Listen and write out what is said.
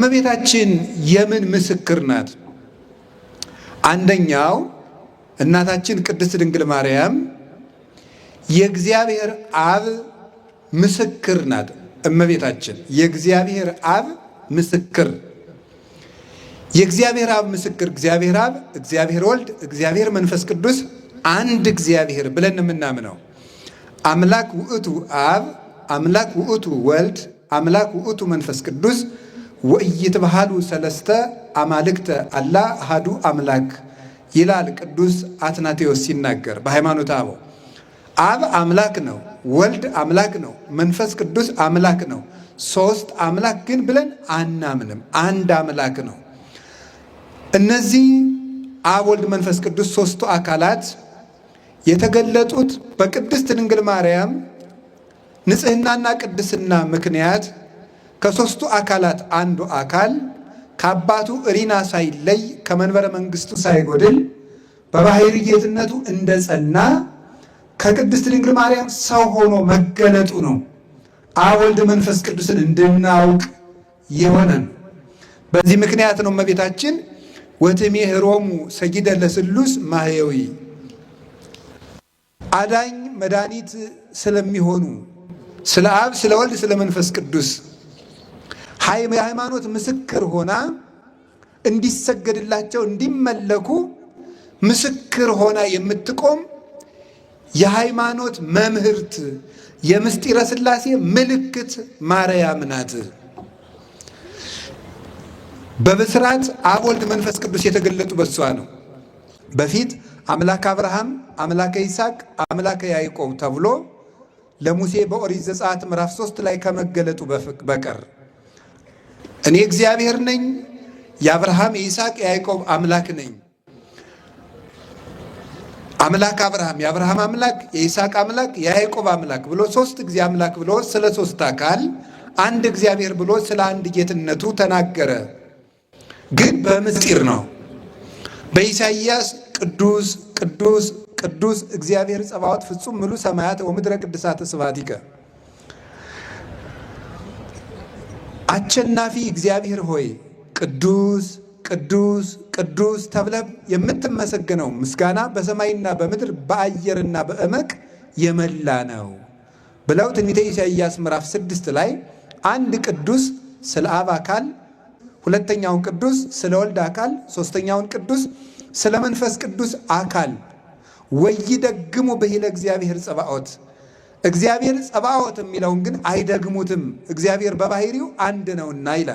እመቤታችን የምን ምስክር ናት? አንደኛው እናታችን ቅድስት ድንግል ማርያም የእግዚአብሔር አብ ምስክር ናት። እመቤታችን የእግዚአብሔር አብ ምስክር፣ የእግዚአብሔር አብ ምስክር፣ እግዚአብሔር አብ፣ እግዚአብሔር ወልድ፣ እግዚአብሔር መንፈስ ቅዱስ አንድ እግዚአብሔር ብለን የምናምነው፣ አምላክ ውእቱ አብ፣ አምላክ ውእቱ ወልድ፣ አምላክ ውእቱ መንፈስ ቅዱስ፣ ወኢይትበሃሉ ሰለስተ አማልክተ አላ አሐዱ አምላክ ይላል ቅዱስ አትናቴዎስ ሲናገር በሃይማኖተ አበው። አብ አምላክ ነው፣ ወልድ አምላክ ነው፣ መንፈስ ቅዱስ አምላክ ነው። ሶስት አምላክ ግን ብለን አናምንም። አንድ አምላክ ነው። እነዚህ አብ፣ ወልድ፣ መንፈስ ቅዱስ ሶስቱ አካላት የተገለጡት በቅድስት ድንግል ማርያም ንጽሕናና ቅድስና ምክንያት ከሶስቱ አካላት አንዱ አካል ከአባቱ እሪና ሳይለይ፣ ከመንበረ መንግስቱ ሳይጎድል፣ በባሕርይ ጌትነቱ እንደጸና ከቅድስት ድንግል ማርያም ሰው ሆኖ መገለጡ ነው። አብ፣ ወልድ፣ መንፈስ ቅዱስን እንድናውቅ የሆነን። በዚህ ምክንያት ነው እመቤታችን ወትሜህሮሙ ሰጊደ ለስሉስ ማህየዊ፣ አዳኝ መድኃኒት ስለሚሆኑ ስለ አብ፣ ስለ ወልድ፣ ስለ መንፈስ ቅዱስ የሃይማኖት ምስክር ሆና እንዲሰገድላቸው፣ እንዲመለኩ ምስክር ሆና የምትቆም የሃይማኖት መምህርት፣ የምስጢረ ሥላሴ ምልክት ማርያም ናት። በብስራት አብ፣ ወልድ፣ መንፈስ ቅዱስ የተገለጡ በሷ ነው። በፊት አምላክ አብርሃም፣ አምላከ ይስሐቅ፣ አምላከ ያዕቆብ ተብሎ ለሙሴ በኦሪት ዘጸአት ምዕራፍ 3 ላይ ከመገለጡ በቀር እኔ እግዚአብሔር ነኝ፣ የአብርሃም፣ የይስሐቅ፣ የያዕቆብ አምላክ ነኝ። አምላክ አብርሃም፣ የአብርሃም አምላክ፣ የይስሐቅ አምላክ፣ የያዕቆብ አምላክ ብሎ ሶስት ጊዜ አምላክ ብሎ ስለ ሶስት አካል አንድ እግዚአብሔር ብሎ ስለ አንድ ጌትነቱ ተናገረ። ግን በምስጢር ነው። በኢሳይያስ ቅዱስ ቅዱስ ቅዱስ እግዚአብሔር ጸባዖት ፍጹም ምሉ ሰማያት ወምድረ ቅድሳተ ስብሐቲከ፣ አሸናፊ እግዚአብሔር ሆይ ቅዱስ ቅዱስ ቅዱስ ተብለህ የምትመሰገነው ምስጋና በሰማይና በምድር በአየርና በእመቅ የመላ ነው ብለው ትንቢተ ኢሳይያስ ምዕራፍ 6 ላይ አንድ ቅዱስ ስለ አብ አካል፣ ሁለተኛውን ቅዱስ ስለ ወልድ አካል፣ ሶስተኛውን ቅዱስ ስለ መንፈስ ቅዱስ አካል፣ ወይደግሙ ብሂለ እግዚአብሔር ጸባኦት፣ እግዚአብሔር ጸባኦት የሚለውን ግን አይደግሙትም፣ እግዚአብሔር በባህሪው አንድ ነውና ይላል።